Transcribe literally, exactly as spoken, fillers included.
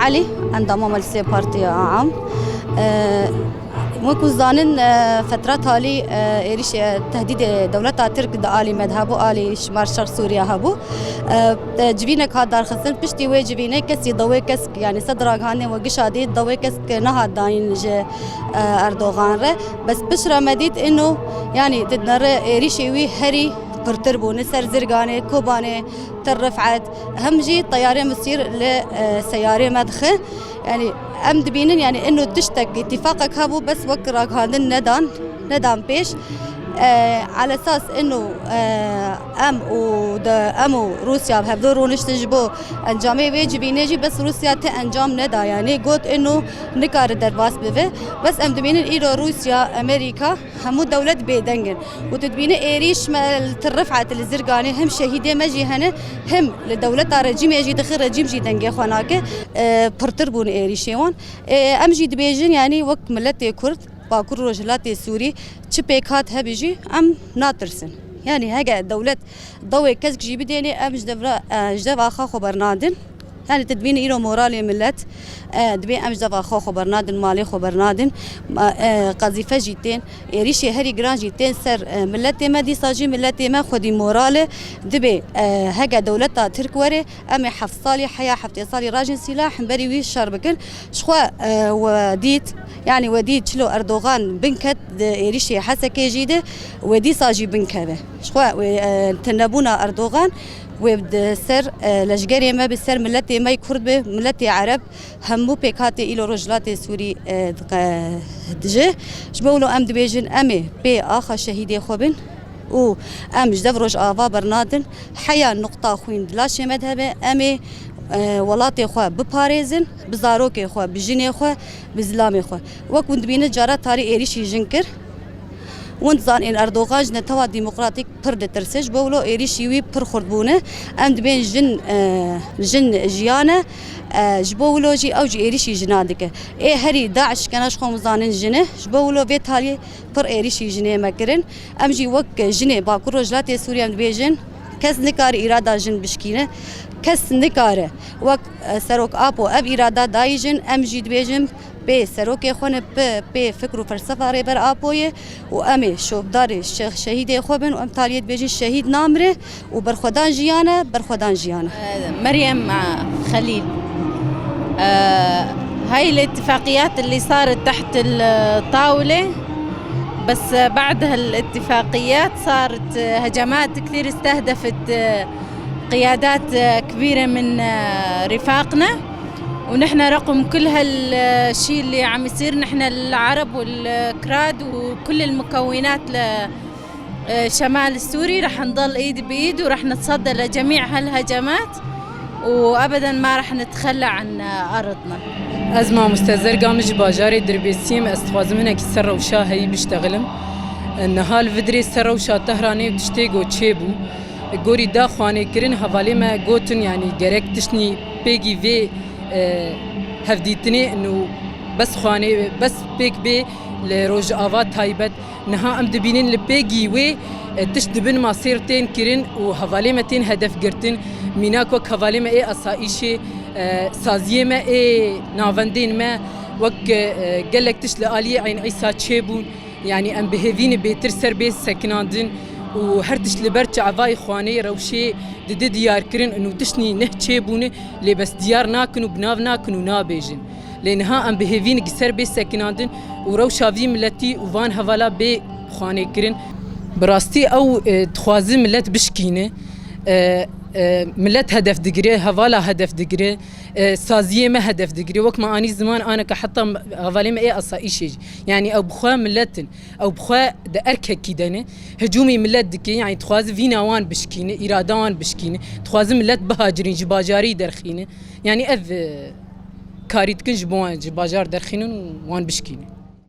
Elî, endama Meclisê Partiya Am. E, Wekî zanin, e, fetra talî, e, êrîş, e, tehdîdê dewleta Tirk di alî me de hebû, alî Şimar Şer Sûriya hebû. E, e, civînek hat darxistin, piştî wê civînê kesî dawê kesk, yanî sed ragihandên we gişa dî dawê kesk nehat dayîn ji, e, Erdogan re. Bes piştre me dît ino, yanî di nere êrîşê wî herî pirtir bû, li ser Zirganê, Kobanê, Tir Rifet, hem jî teyarê Misir li, e, seyarê me dixe. Yanî em dibînin, yanî ino tiştek, îtîfaqek hebû, bes wek ragihandin nedan, nedan pêş. E, Alesas ino, e, em û de, em û Rûsya bi hevdo rûniştin ji bo encamê wê civînê jî, bes Rûsya ti encam neda, yanî got ino nikare derbas bibe. Bes em dibînin îro Rûsya, Amerîka, hemû dewlet bêdeng in. Û tu dibîne êrîş me li Tir Rifet, li Zirganê, him şehîdê me jî hene, him li dewleta rejîmê jî dixe, rejîm jî dengê xwe nake. E, pirtir bûn êrîşê wan. E, em jî dibêjin, yanî wek miletê Kurd, Bakur Rojhilatê Sûrî, çi pêk hat hebe jî em natirsin. Yanî hege dewlet dawê kesk jî bidênê, em ji devra, e, ji deva xwe xwe bernadin. Yanî tu dibînî îro moralê milet, e, dibê em ji deva xwe xwe bernadin, malê xwe bernadin. Ma, e, qezîfe jî tên, êrîşê herî giran jî tên ser, e, miletê me. Dîsa jî miletê me xwedî moral e. Dibê, e, hege dewleta Tirk were, em ê heft salî, heya heftê salî rajin sîlah, hemberî wî şer bikin. Ji xwe, e, we dît, yanî we dît çilo Erdogan binket di êrîşê Hesekê jî de, we dîsa jî binkeve. Ji xwe, e, tundebûna Erdogan, wê bi ser, e, leşgerê me, bi ser miletê me yê Kurd be, miletê Ereb, hemû pêkhatê îlo Rojhilatê Sûrî, e, diqe-, dije. Ji bo wilo em dibêjin, em ê pê axa şehîdê xwe bin û em ji dev Rojava bernadin. Heya nuqta xwîn di laşê me de hebe, em ê, e, welatê xwe biparêzin, bi zarokê xwe, bi jinê xwe, bi zilamê xwe. Wek hûn dibînin, cara tarî êrîşî jin kir. Hûn dizanên Erdogan ji netewa demokratîk pir ditirse, ji bo wilo êrîşî wî pir xurt bûne. Em dibên jin, e, jin jiyan e, e, ji bo wilo jî ew jî êrîşî jina dike. Ê herî DAIŞ kena ji xwe hûn zanin jin e, ji bo wilo vê taliyê pir êrîşî jinê me kirin. Em jî wek jinê Bakur Rojhilatê Sûriyê em dibêjin, kes nikare îrada jin bişkîne, kes nikare wek, e, Serok Apo ev îrada dayî jin, em jî dibêjin, pê serokê xwe ne, pê, pê fikr û felsefa Rêber Apoyê û em ê şopdarê şe-, şehîdê xwe bin û em taliyê dibêjin şehîd namire û berxwedan jiyan e, berxwedan jiyan e. مريم خليل. آه، هاي الاتفاقيات اللي صارت تحت الطاولة، بس بعد هالاتفاقيات صارت هجمات كثير، استهدفت قيادات كبيرة من رفاقنا. ونحن رغم كل هالشي اللي عم يصير، نحن العرب والكراد وكل المكونات لشمال السوري رح نضل إيد بإيد ورح نتصدى لجميع هالهجمات، وأبدًا ما رح نتخلى عن أرضنا. Ez mamoste Zerga, min ji bajarê Dirbêsiyê me. Ez dixwazim hinekî ser rewşa heyî biştexilim. Niha li Vidirê ser rewşa Tehranê tiştê ku çêbû. Gorî da xwanê kirin, hevalê me gotin, yanî gerek tiştnî pêgî vê, e, hevdîtinê û bes xwanê, bes pêk bê li Rojava taybet. Niha em dibînin li pêgî wê, e, tişt di bin masê tên kirin û hevalê me tên hedef girtin. Mînak wek hevalê me ê asayîşê, e, saziyê me ê navendên me, wek, e, gelek tişt li aliyê Eyn Îsa çêbûn. Yanî em bi hêvî ne bêtir ser bê sekinandin û her tişt li ber çavayê xwanê rewşê dide diyar kirin û tiştnî neh çêbûne, lê bes diyar nakin û bi nav nakin û nabêjin. Lê niha em bi hêvî ne ser bê sekinandin û rewşa vî miletî û van hevala bê xwanê kirin. Bi rastî ew, e, dixwaze milet bişkîne, e, e, milet hedef digire, hevala hedef digire. E, saziyê me hedef digire. Wek me anî ziman aneke heta hevalê me ê asayîşê jî. Yanî ew bi xwe milet in. Ew bi xwe di erkekî de ne. Hicûmî milet dike. Yanî dixwaze vîna wan bişkîne, îrada wan bişkîne. Dixwaze milet bihacirîn, ji bajarî derxîne. Yanî ev, e, karî dikin ji bo wan, ji bajar derxînin û wan bişkîne.